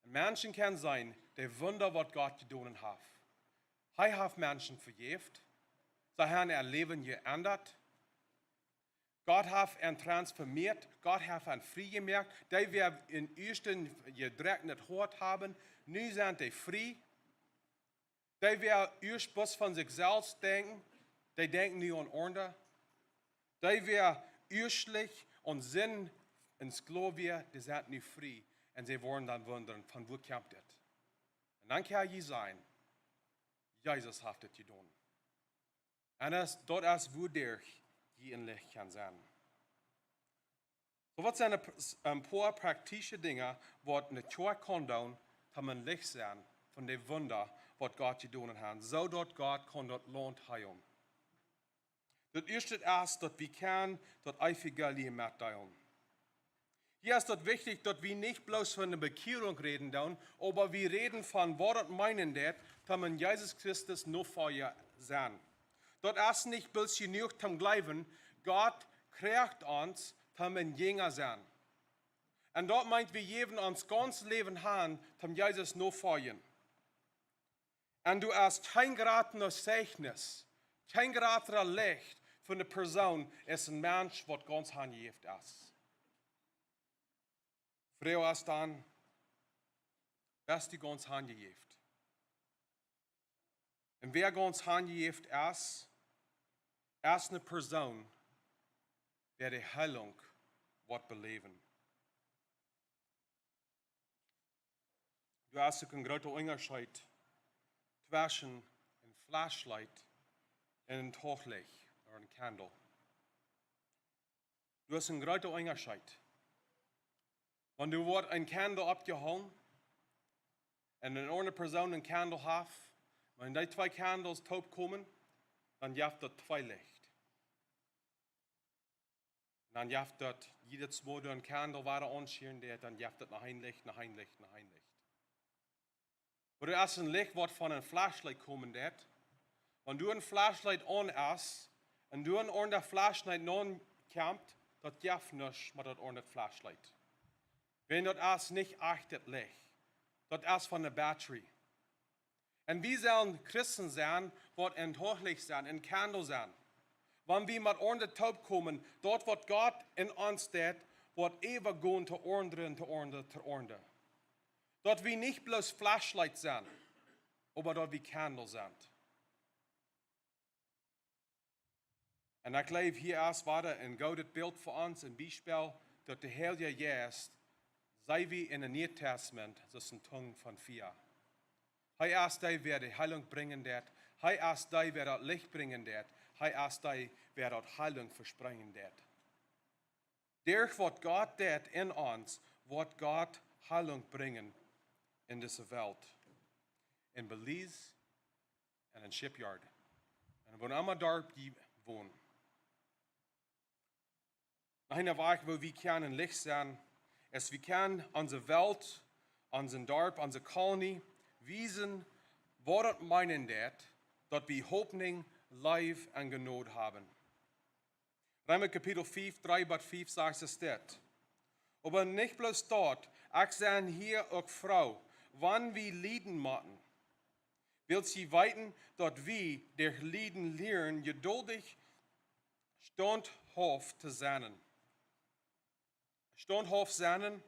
Un Menschen kjennen seenen de Wunda, waut Gott jedonen haft. Hee haft Menschen vejäft. See haben äa Läwen jeendat. Gott haft an transformieet. Gott haft an frie jemoakt. Dee, waut em ieeschten jedrekjtet Hoat hauden, nu sent dee frie. Dee, waut ieescht bloos von sikj selfst denkjten, dee denkjen nu aun aundre. Dee, waut ieeschtlich aun Sind een Sklow wieren, dee sent nu frie. Un see woaren dan wundren, von wua kjemt dit? Un dan kaun jie seenen, Jesus haft dit jedonen. Un es, daut es, wuaderch jie een Licht kjennen sennen. Soo, waut sent een p-, s-, een poa praktische Dinja, waut eene Kjoakj kaun doonen, om een Licht sennen von de Wunda, waut Gott jedonen haft, soo daut Gott kaun daut Launt heelen? Daut ieeschte es, daut wie kjennen daut Evangelium metdeelen. Hia es daut wichtich, daut wie nich bloos von de Bekjierunk räden doonen, oba wie räden von, waut daut meenen deit, om een Jesus Christus Nofolja sennen. Daut es nich bloos jenuach om jleewen, Gott kjricht ons, om een Jinja sennen. Un daut meent, wie jäwen ons gaunzet Läwen han, om Jesus nofoljen. Un doa es kjeen jratret Zeichnis, kjeen jratret Licht fa eene Persoon aus een Mensch, waut gaunz hanjejäft es. Froag es dan: Best du gaunz hanjejäft? Un wäa gaunz hanjejäft es, es eene Persoon, waut de Heilunk woat beläwen. Doa es uk een groota Unjascheet tweschen een Flashlight un een Tachlicht, ooda een Candle. Doa es een groota Unjascheet. Wan doa woat een Candle oppjehoolen un eene aundre Persoon een Candle haft, wan dee twee Candles toopkomen, dan jeft daut twee Licht. Un dan jeft daut, jiedet Mol een Candle wada aunschieren deit, dan jeft daut noch een Licht, noch een Licht, noch een Licht. Oba doa es een Licht, waut von een Flashlight komen deit. Wan doa een Flashlight aun es, un doa een aundret Flashlight nopp kjemt, daut jeft nuscht, oba daut aundre Flashlight. Wiels daut es nich echtet Licht. Daut es von de Batterie. Un wie sellen Christen sennen, waut een Tachlicht sent, een Candle sent. Wan wie met aundre toopkomen, daut waut Gott en ons deit, woat äwagonen to aundre, to aundre, to aundre. Daut wie nich bloos Flashlight sent, oba daut wie Candle sent. Un ekj jleew, hia es wada een goodet Bilt fa ons, een Biespel, daut de Heilje Jeist, see wie en daut Niee Tastament, daut es een Tung von Fia. Hee es dee, waut de Heilunk brinjen deit. Hee es dee, waut daut Licht brinjen deit. Hee es dee, waut daut Heilunk vespräakjen deit. Derch waut Gott deit en ons, woat Gott Heilunk brinjen en dise Welt. En Belize, en een Shipyard. Un wua emma Darp jie wonen. Noch een Wajch, woo wie kjennen Licht sennen, es wie kjennen onse Welt, onsen Darp, onse Kolonie wiesen, waut daut meenen deit, daut wie Hopninj, Leew un Jnod haben. Reema Kapitel fiew, dree bat fief sajcht et dit: Oba nich bloos daut, ekj sie hia uk froo, wan wie lieden motten. Wiels jie weeten, daut wie, dee lieden lieren, jeduldich staunthauft to sennen. Staunthauft sennen,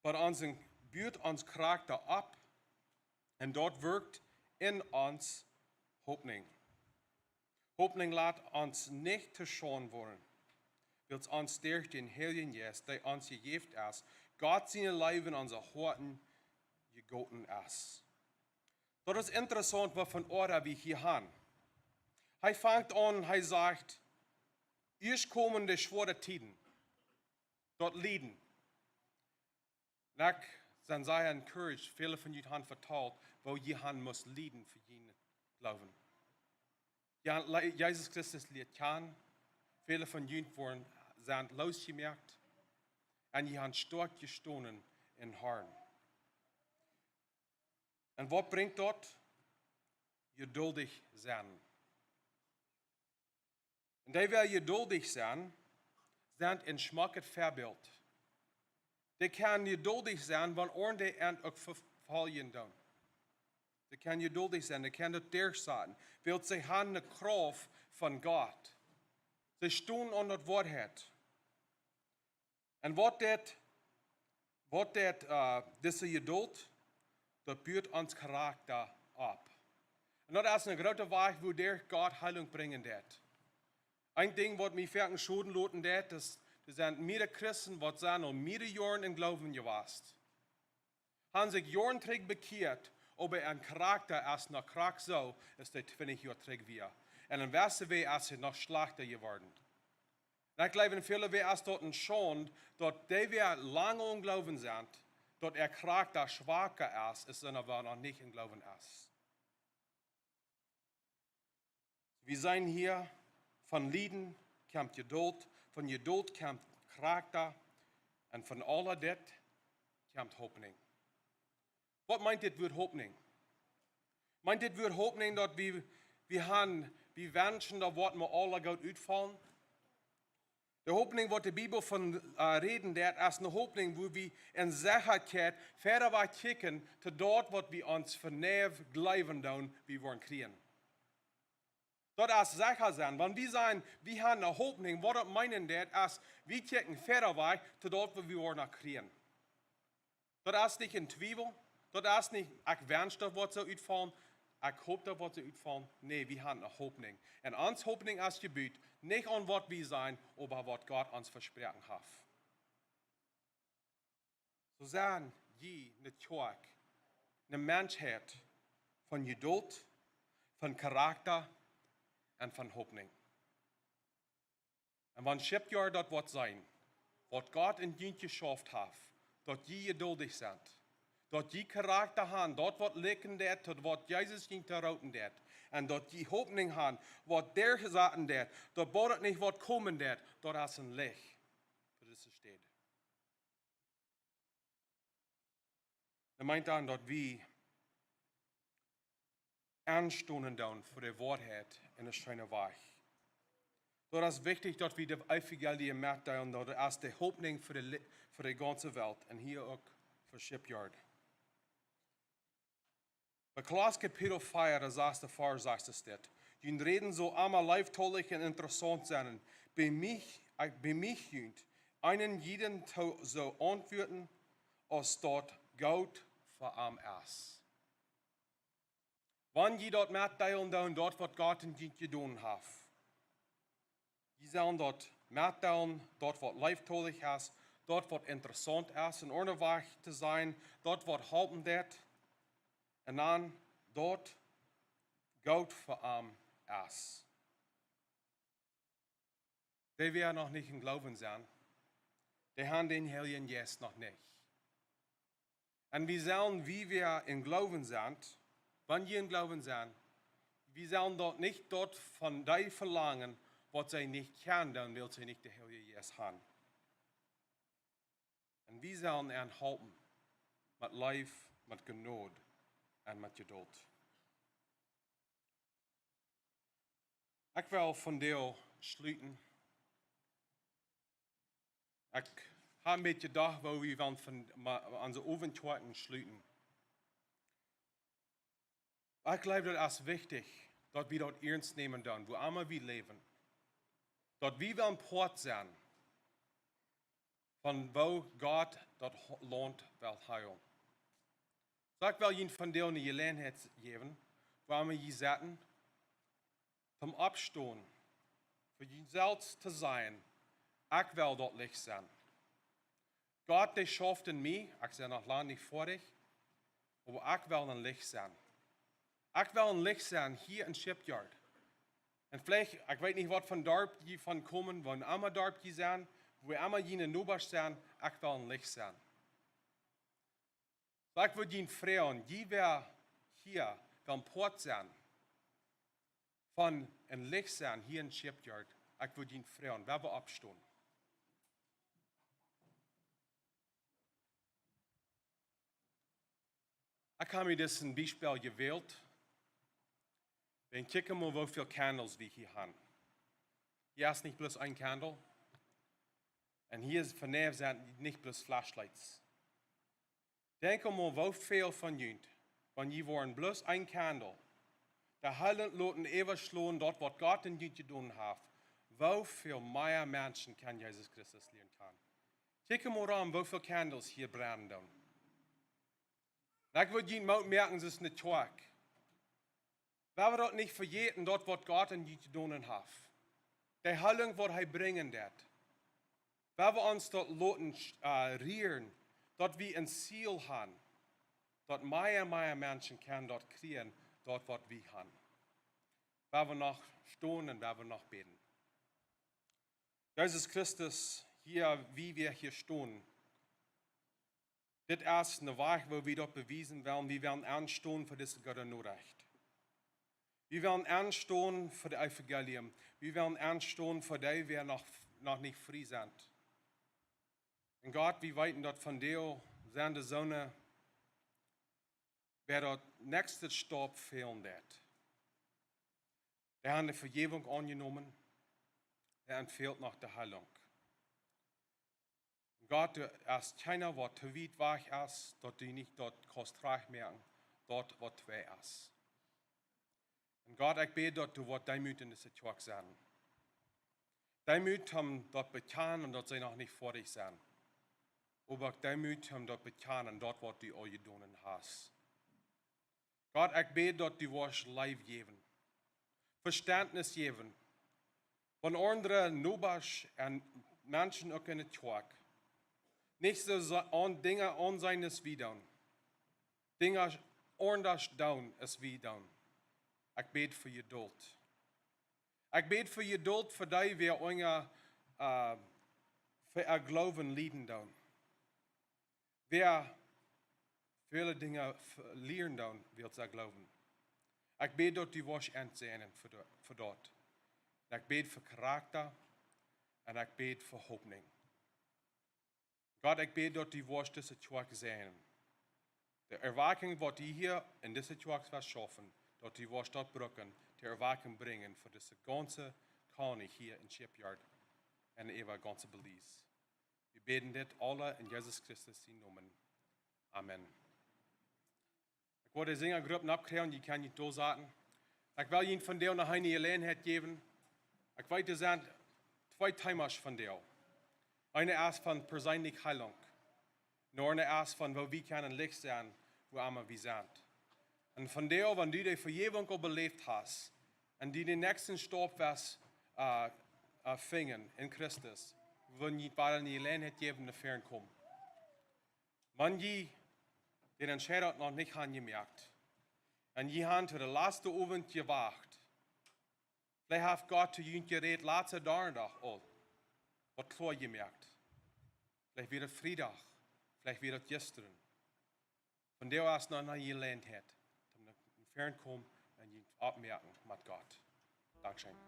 bat ons en, buat ons Karakta opp, un daut wirkjt en ons Hopninj. Hopninj lat ons nich to Schaund woaren, wiels ons derch dän Heiljen Jeist, dee ons jejäft es, Gott siene Leew en onse Hoaten jegoten es. Daut es interessaunt, waut fa Oada wie hia han. Hee fangt aun, hee sajcht, ieescht komen de schwoare Tieden, daut Lieden. Un ekj sie sea encouraged, väle von junt han vetalt, woo jie han must lieden fa jun Gloowen. Jie han Le-, Jesus Christus lieet kjanen, väle von junt woaren, sent loosjemoakt, un jie han stoakj jestonen em Harn. Un waut brinjt daut? Jeduldich sennen. Un dee, wäa jeduldich sent, sent en schmocket Väabilt. Dee kjennen jeduldich sennen, wan aundre an uk vefoljen doonen. Dee kjennen jeduldich sennen, dee kjennen daut derchsaten, wiels see han de Krauft von Gott. See stonen aun daut Wuat. Un waut daut, waut daut, äh, dise Jeduld, daut buat ons Karakta opp. Un daut es een groota Wajch, woo derch Gott Heilunk brinjen deit. Een Dinkj, waut mie foaken schoden loten deit, es, doa sent mearere Christen, waut sent aul mearere Joaren em Gloowen jewast. Han sikj Joaren trigj bekjieet, oba äa Karakta es noch krakjt soo aus dee twintich Joa trigj wia. Un en jewesse Wäaj es et noch schlajchta jeworden. Un ekj jleew, en väle Wäaj es daut een Schaund, daut dee, wäa lang em Gloowen sent, daut äa Karakta schwaka es, aus dee, wäa noch nich em Gloowen es. Wie seenen hia, von Lieden kjemt Jeduld, von Jeduld kjemt Karakta, un von aul dit kjemt Hopninj. Waut meent dit Wuat Hopninj? Meent dit Wuat Hopninj, daut wie, wie han, wie wenschen, daut woat mau aules goot utfaulen? De Hopninj, waut de Bibel von, äh, räden deit, es eene Hopninj, woo wie en Sechaheit wieda wajch kjikjen to daut, waut wie ons vondoag jleewen doonen, wie woaren kjrieen. Daut es secha sennen. Wan wie sajen, wie han eene Hopninj, waut daut meenen deit, es, wie kjikjen wieda wajch to daut, waut wie woaren kjrieen. Daut es nich een Twiewel, daut es nich, ekj wensch, daut woat soo utfaulen, ekj hop, daut woat soo utfaulen. Nä, wie han eene Hopninj. Un ons Hopninj es jebut, nich aun waut wie seenen, oba waut Gott ons vesproaken haft. Soo sent jie, de Kjoakj, eene Menschheit von Jeduld, von Karakta un von Hopninj. Un wan Shipyard daut woat seenen, waut Gott en junt jeschauft haft, daut jie jeduldich sent, daut jie Karakta han, daut waut likjen deit, daut waut Jesus junt to roopen deit, un daut jie Hopninj han, waut derchsaten deit, daut boolt nich waut komen deit, daut es een Licht fa dise Städ. Daut meent dan, daut wie enstonen doonen fa de Woarheit en eene scheene Wajch. Daut es wichtich, daut wie daut Evangelium metdeelen, daut es de Hopninj fa de Li-, fa de gaunze Welt un hia uk fa Shipyard. Bie Kolossa Kapitel vea, de sasta Varsch sajcht et dit: Jun Räden saul emma leeftolich un interessaunt sennen. Bie mie, äh, bie mie jun eenen jieda to soo auntwuaden, aus daut goot fa am es. Wan jie daut metdeelen doonen, daut waut Gott en junt jedonen haft, jie sellen daut metdeelen, daut waut leeftolich es, daut waut interessaunt es, en Ordnunk to sennen, daut waut halpen deit, un dan daut goot fa am es. Dee, wäa noch nich em Gloowen sent, dee han dän Heiljen Jeist noch nich. Un wie sellen, wie, wäa em Gloowen sent, wan jie em Gloowen sent, wie sellen daut nich daut von dee velangen, waut see nich kjennen, dan wiels see nich dän Heiljen Jeist han. Un wie sellen an halpen met Leew, met Jnod un met Jeduld. Ekj well vondoag schluten. Ekj Haben wie jedocht, woo wie wellen von ma-, onse Owentkoakjen schluten. Ekj jleew, daut es wichtich, daut wie daut iernst nämen doonen, wua emma wie läwen. Daut wie wellen Poat sennen von woo Gott daut Ho-, Launt well heelen. Soo, ekj well junt vondoag eene Jeläajenheit jäwen, wua wie hia sitten, toom oppstonen, fa junt selfst to sajen: "Ekj well daut Licht sennen." Gott, dee schauft en mie, ekj sie noch lang nich foadich, oba ekj well een Licht sennen. Ekj well een Licht sennen hia en Shipyard. Un veleicht, ekj weet nich, waut fa Darp jie von komen, wua emma Darp jie sent, wua emma june Nobasch sent, ekj well een Licht sennen. Soo, ekj wudd junt froagen, jie, wäa hia well Poat sennen von een Licht sennen hia en Shipyard, ekj wudd junt froagen, well wie oppstonen. Ekj hab mie dit een Biespel jewält. Wan, kjikj mol, woo väl Candles wie hia haben. Hia es nich bloos een Candle. Un hia es vondoag sent nich bloos Flashlights. Denkj mol, woo väl von junt, wan jie wudden bloos een Candle, de Heilunk loten äwaschlonen, daut waut Gott en junt jedonen haft, woo väl mea Menschen kaun Jesus Christus lieren kjanen. Kjikj mol rom, woo väl Candles hia brennen doonen. Un ekj wudd junt Moot moaken, soo aus ne Kjoakj. Well wie daut nich vejäten, daut waut Gott en junt jedonen haft. De Heilunk, waut hee brinjen deit. Well wie ons daut loten, äh, rieren, daut wie een Ziel haben, daut mea, mea Menschen kjennen daut kjrieen, daut waut wie haben. Well wie noch stonen un well wie noch bäden. Jesus Christus, hia, wua wie hia stonen, dit es een Wajch, wua wie daut bewiesen wellen. Wie wellen enstonen fa dise goode Norecht. Wie wellen enstonen fa daut Evangelium. Wie wellen enstonen fa dee, waut noch, noch nich frie sent. Un Gott, wie weeten, daut vondoag sent de Soone, waut daut näakjste Staup fälen deit. Dee haben de Vejäwunk aunjenomen, dee fält noch de Heilunk. Gott, du hast kjeena, waut too wiet wajch es, daut du nich daut kaust trajchtmoaken, daut waut twei es. Un Gott, ekj bäd, daut du woascht Deemoot en dise Kjoakj sennen. Deemoot om daut bekjanen, daut see noch nich foadich sent. Oba uk Deemoot om daut bekjanen, daut waut du aul jedonen hast. Gott, ekj bäd, daut du woascht Leew jäwen, Vestentnis jäwen, wan aundre Nobasch un Menschen uk en de Kjoakj nich soo sa-, aun Dinja aunseenen aus wie doonen, Dinja aundasch doonen aus wie doonen. Ekj bäd fa Jedult. Ekj bäd fa Jedult fa dee, waut unja, äh, fa äa Gloowen lieden doonen. Waut väle Dinja v-, lieren doonen, wiels see gloowen. Ekj bäd, daut du woascht enseenen fa do-, fa daut. Un ekj bäd fa Karakta. Un ekj bäd fa Hopninj. Gott, ekj bäd, daut du woascht dise Kjoakj säajnen. De Erwakjunk, waut du hia en dise Kjoakj woascht schaufen, daut du woascht daut brucken, de Erwakjunk brinjen fa dise gaunze Kolonie hia en Shipyard un äwa gaunze Belize. Wie bäden dit aule en Jesus Christus sienen Nomen. Amen. Ekj wull de Sinjagrupp noch kjrieen, dee kaun hia doa sitten. Ekj well junt vondoag noch eene Jeläajenheit jäwen. Ekj weet, doa sent twee Teemasch vondoag. Eent es von perseenlich Heilunk. Un daut aundre es von woo wie kjennen Licht sennen, wua emma wie sent. Un vondoag, wan du de Vejäwunk aul beläft hast, un du dän näakjsten Staup woascht, äh, äh, finjen en Christus, wudd ekj junt wada eene Jeläajenheit jäwen, no väaren komen. Wan jie dän Entscheid noch nich haben jemoakt, un jie haben to dän latsten Owent jewacht, veleicht haft Gott to junt jerät, latsten Donnadach aul, waut kloa jemoakt. Veleicht wia daut Friedach, veleicht wia daut jistren. Vondoag es noch eene Jeläajenheit, om no väaren komen un junt oppmoaken met Gott. Dankscheen.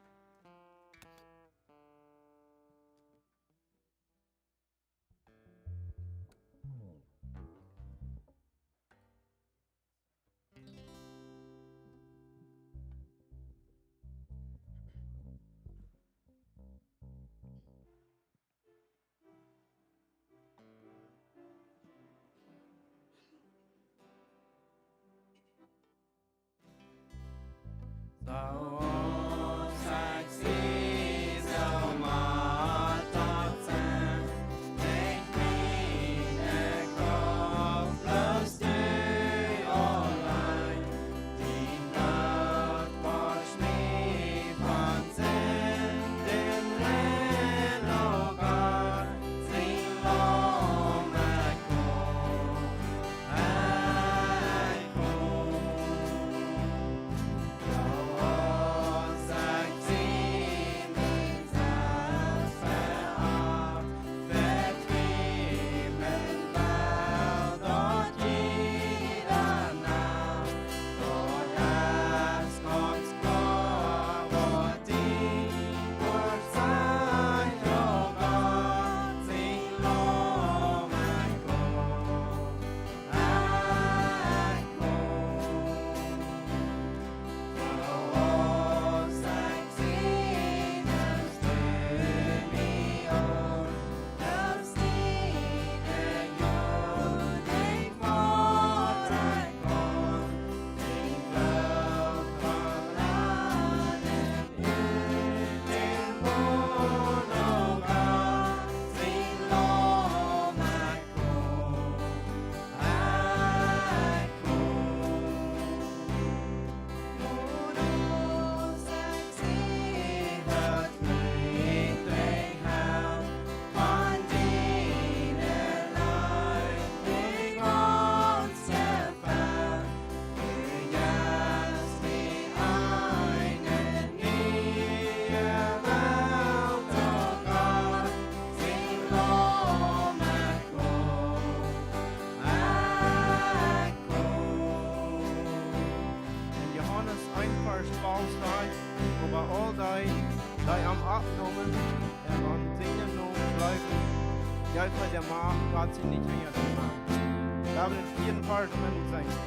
Varsch twalf sajcht: Oba aul dee, dee am aunneemen un aun sienen Nomen jleewen, dee jeef hee de Macht, daut see nich hinja dän Maun. Daut es hia een Varsch, waut wie seenen.